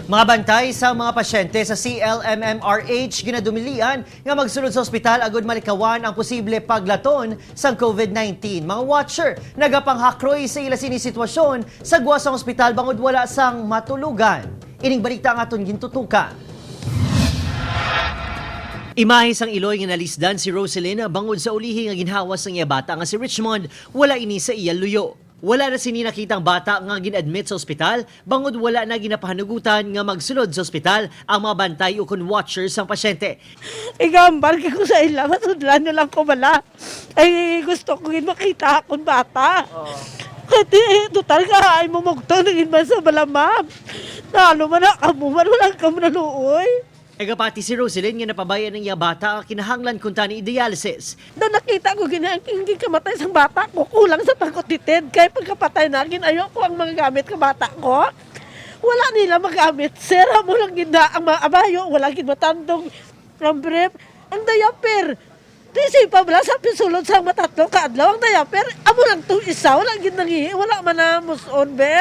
Mga bantay sa mga pasyente sa CLMMRH ginadumilian nga magsulod sa ospital agud malikawan ang posible paglaton sang COVID-19. Mga watcher nagapanghakroy sa ila sini sitwasyon sa guwa sang ospital bangod wala sang matulugan. Ining balita ang aton gintutukan. Imahe sang iloy nga nalisdan si Roselyn bangod sa ulihi nga ginhawas ng iya bata nga si Richmond, wala ini sa iya luyo. Wala na sini nakitang bata nga ginadmit sa ospital bangod wala na ginapahanugutan nga magsulod sa ospital ang mga bantay o kun watchers sang pasyente. Igambal ko sa ila, masudlan nyo lang ko bala. Ay, gusto ko gin makita akong bata. Kasi, total ka, ay mumugto, naging man sa bala, ma'am. Nalo man na kamo man, walang kamo naluoy. Egapati si Roselyn nga napabayan ng iya bata ang kinahanglan kun tani dialysis. Na nakita ko gina, hindi kamatay sa bata ko, kulang sa takot ni Ted. Kaya pagkapatay na, ginayo ko ang mga gamit ka bata ko. Wala nila magamit. Sera mo lang gina ang mga abayo, wala gid matandong ang brief, ang diaper. Di sipa bala sa pisulod sa matatlo kaadlaw ang diaper. Amo lang tong isa, wala gid nangihi, wala man na muson be.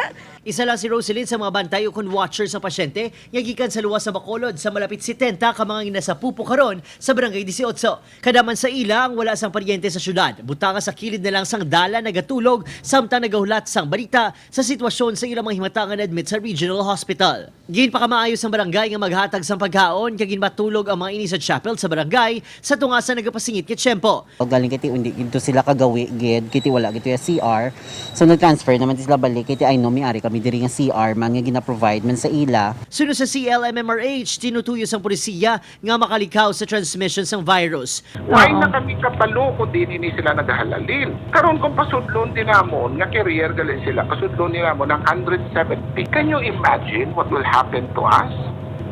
Isa lang si Roselyn sa mga bantay o kun watcher sa pasyente nga gikan sa luwas sa Bacolod sa malapit 70 ka mga ginasapupo karon sa Barangay 18. Kadaman sa ila ang wala sang paryente sa syudad. Butanga sa kilid na lang sang dala nagatulog samtang nagahulat sang balita sa sitwasyon sa ilang mga himatangan admit sa regional hospital. Ginpakamaayo sang barangay nga maghatag sang pagkaon kag ginmatulog ang mga ini sa chapel sa barangay sa tungasa nagapasingit kay tiyempo. O galing kiti hindi gid to sila kagawi gid kiti wala gid ya CR. So nag-transfer naman sila balik kiti I know may ari kami diri nga CR man nga gina-provide man sa ila. Sunod sa CLMMRH, tinutuyo sang polisiya nga makalikaw sa transmission sang virus. Why na kami kapalo kung di ni sila naghahalalin? Karon kung pasudlon din namon, nga carrier gali sila, pasudlon din namon ng 170. Can you imagine what will happen to us?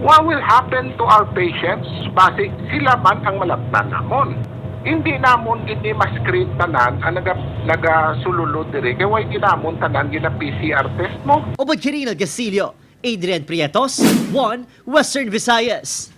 What will happen to our patients? Base sila man ang malaptan namon. Hindi namon gini ma-screen tanan ang nagasululod diri. Kaya why di namon tanan gina PCR test mo? Ubod Quirino Gasilio, Adrian Prietos, 1 Western Visayas.